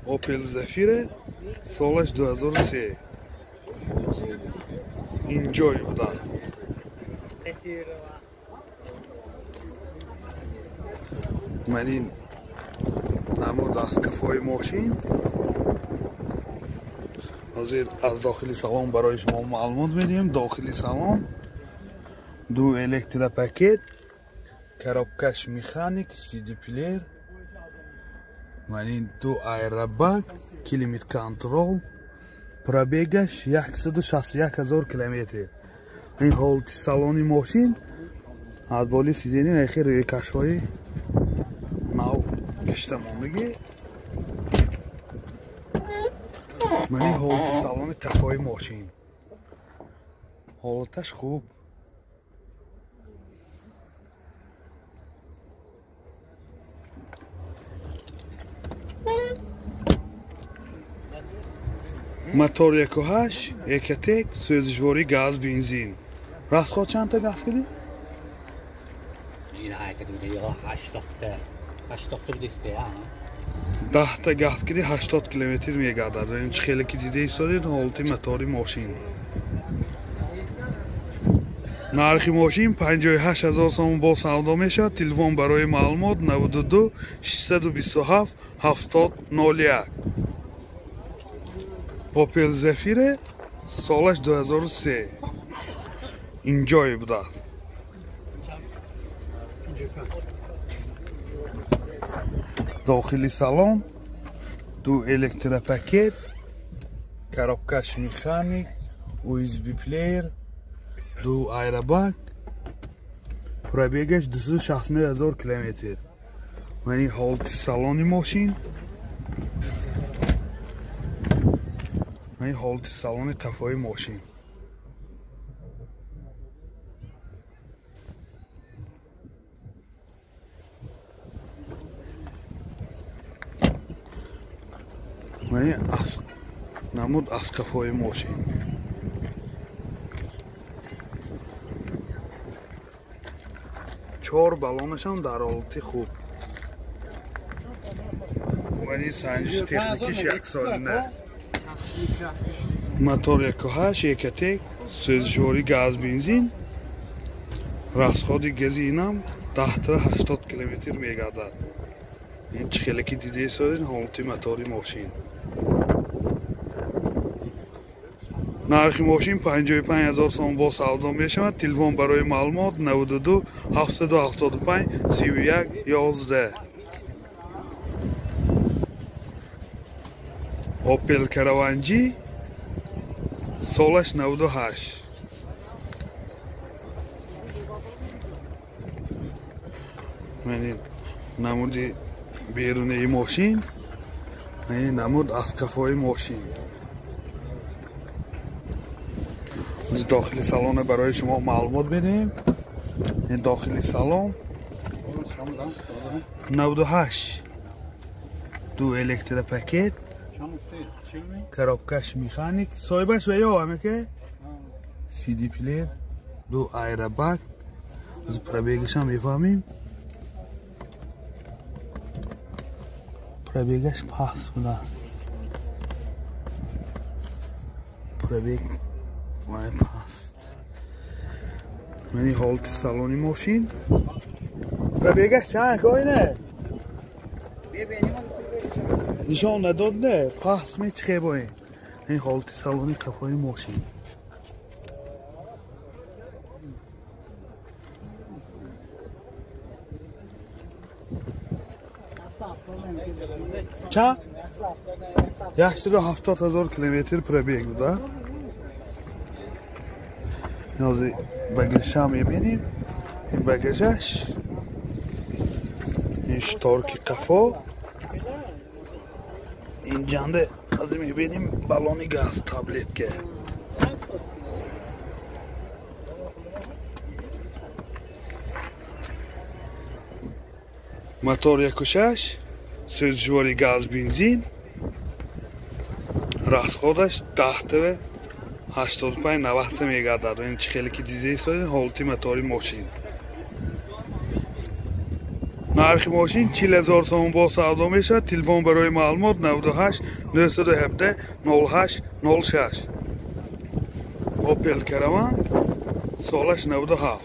Opel Zafira солаш 2003. Инҷой буданд. Ман ин намуд аз қафои мошин. Ҳозир аз дохили салон барои шумо маълумот медиҳем. Дохили салон ду электропакет, коробкаш механик, CD плеер, ман ин ду аэробак, климат контрол, пробегаш 161 ҳазор километр. Ин ҳолати салони мошин аз боли сидени ахир рӯйкашҳои нав гашта мондагӣ. Ман ин ҳолати салони қафои мошин. Ҳолаташ хуб. Мотор 1.8, Экотек, сӯзишворӣ газ, бензин. Расход чандта газ кардӣ? 10та газ кардӣ, 80 километр мегардад. Ин чӣ хеле ки дида истодед, ҳолати мотори мошин. Нархи мошин 58 ҳазор сомон бо савдо мешавад. Телефон барои маълумот 92 627 70 01. Opel Zafira солаш 2003. Инҷой будааст. Дохили салон ду электропакет, коробкаш механик, USB плеер, ду аэробак, пробегаш 269 ҳазор километр. Ман ин ҳолати салони мошин. Ман ин ҳолати салони қафои мошин. Ман ин намуд аз қафои мошин. Чор балонашам дар ҳолати хуб. Ман ин санҷиши техникиш яксолина. Мотор 1.8, Экотек, сӯзишворӣ газ, бензин. Расходи гази инам 10 та 80 километр мегардад. Ин чӣ хеле ки дида истодед, ҳолати мотори мошин. Нархи мошин 55 ҳазор сомон бо савдо мешавад. Телефон барои маълумот 92 775 31 11. Opel Caravan G солаш 98. Ман ин намуди берунаи мошин, ман ин намуд аз қафои мошин. Дохили салона барои шумо маълумот медиҳем. Ин дохили салон 98, ду электропакет, коробкаш механик, соҳибаш ва ё амаке, CD плеер, ду аэробак. Аз пробегашам мефаҳмем. Пробегаш паст будааст. Пробег вай паст. Ман ин ҳолати салони мошин. Пробегаш чанд коине? Нишон надод не, паст мечиқе бо ин. Ин ҳолати салони қафои мошин. Чанд? 170 ҳазор километр пробег буда. Ҳозир багажам мебинем. Ин багажаш, ин шторки қафо. Ин ҷанда ҳозир мебинем баллони газ, таблетка. Мотор 1.6, сӯзишворӣ газ, бензин. Расходаш 10 85 90 мегардад. Ин чӣ хеле ки дида истодед, ҳолати мотори мошин. Нархи мошин 40 000 сомон бо савдо мешавад. Телефон барои маълумот 98 917 08 06. Opel Caravan солаш 97.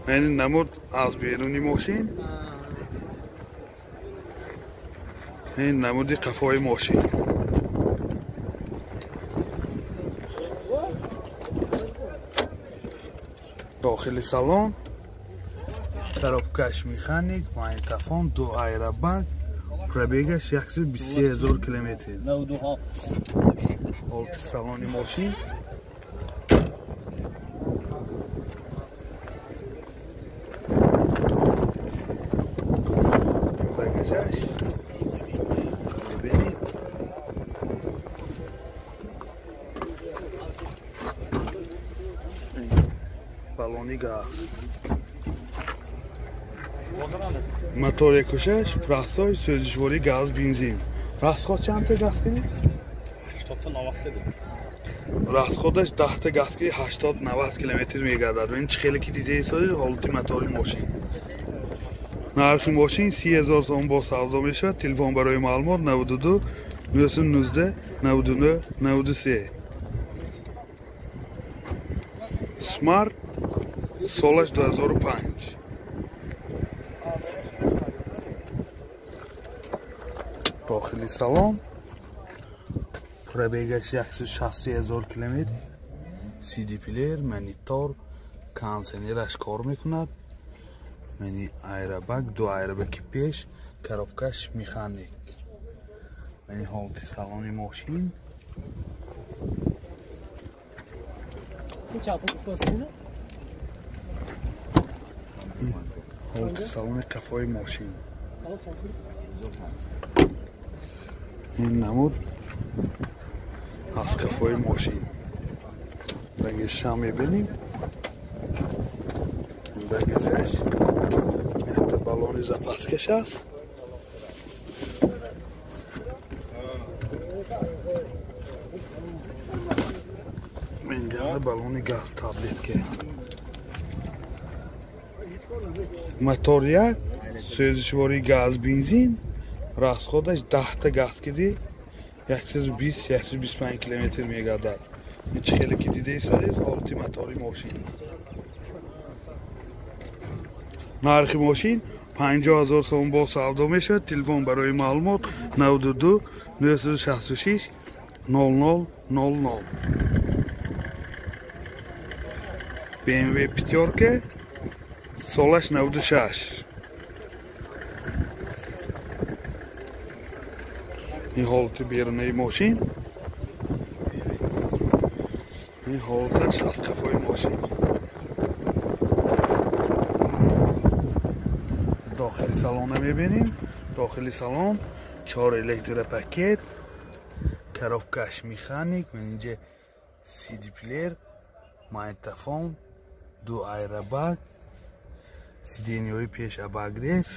Ин намуд аз беруни мошин. Ин намуди қафои мошин. Дохили салон коробкаш механик, магнитофон, ду аэробак, пробегаш 123 000 километр. Ҳолати салони мошин. Багажаш мебинед. Балони газ. Мотор 1.6, простой, сӯзишвории газ, бензин. Расход чандта газ кунед? 80-90 Расходаш 10 газ ки 80-90 километр мегардад. Ин чӣ хеле ки дида истодед ҳолати мотори мошин. Нархи мошин 30 000 сомон бо савдо мешавад. Телефон барои маълумот 92 919 99 93. Смарт солаш 2005. Дохили салон пробегаш 163 000 километр. CD плеер, монитор, кондиционераш кор мекунад. Мани аэробак, ду аэробаки пеш, коробкаш механик. Мани ҳолати салони мошин. Ҳолати салони қафои мошин. Ин намуд аз қафои мошин. Багажшам мебинем. Багажаш якта баллони запаскаш аст. Инҷа баллони газ таблетка. Мотор як, сӯзишвории газ, бензин. Расходаш 10 газ киди 120-125 километр мегардад. Ин чӣ хеле ки дида истодед ҳолати мотори мошин. Нархи мошин 50 000 сомон бо савдо мешавад. Телефон барои маълумот 92 966 00 00. BMW пятёрка солаш 96. Ин ҳолати берунаи мошин. Ин ҳолаташ аз қафои мошин. Дохили салона мебинем. Дохили салон 4 электропакет, коробкаш механик, инҷа CD плеер, магнитофон, ду аэробак, сиденьяҳои пеш обогрев,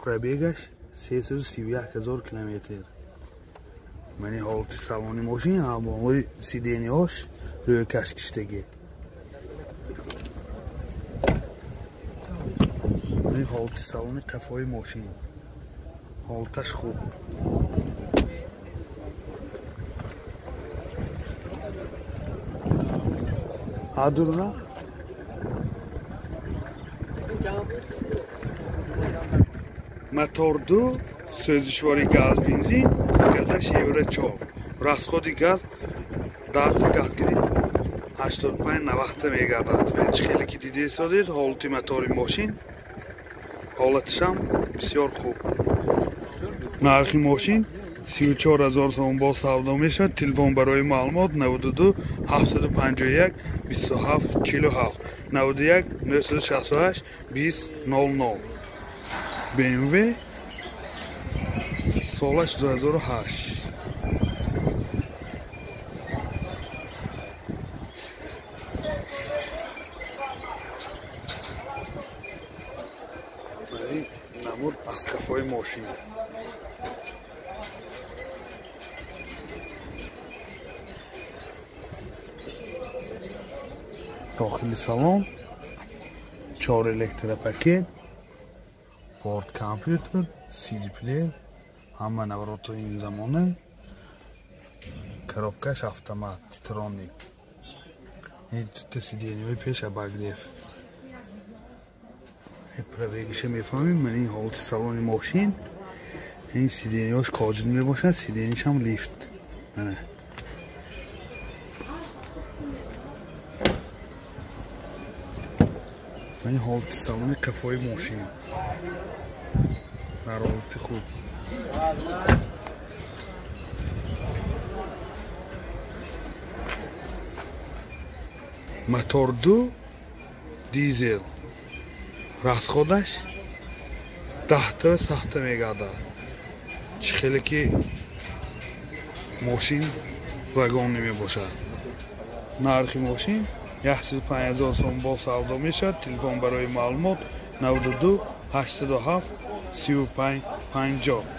пробегаш 331 000 километр. Мани ҳолати салони мошин, ҳамои сиденьяҳош рӯйкаш киштагӣ. Мани ҳолати салони қафои мошин. Ҳолаташ хуб. Адурна? Мотор 2, сӯзишвори газ, бензин, газаш евро 4. Расходи газ 10 газ гирифт 85-90 мегардад. Чӣ хеле ки дида истодед ҳолати мотори мошин. Ҳолаташам бисёр хуб. Нархи мошин 34 000 сомон бо савдо мешавад. Телефон барои маълумот 92 751 27 47 91 968 20 00. BMW солаш 2008. Намуд аз қафои мошин. Дохили салон 4 электропакет, борт компьютер, CD плеер, ҳама наврото ин замона, коробкаш автомат, титроник. Ин дута сиденьяҳои пеш обогрев. Пробегиша мефаҳмем. Ман ин ҳолати салони мошин, ин сиденьяҳош коҷид мебошад, сиденьяшам лифт. Мана ин ҳолати салони қафои мошин дар ҳолати хуб. Мотор 2 дизел, расходаш 10 сахта мегардад. Чӣ хеле ки мошин вагонӣ мебошад. Нархи мошин 105 000 сом бо савдо мешавад. Телефон барои маълумот 92 807 35 50.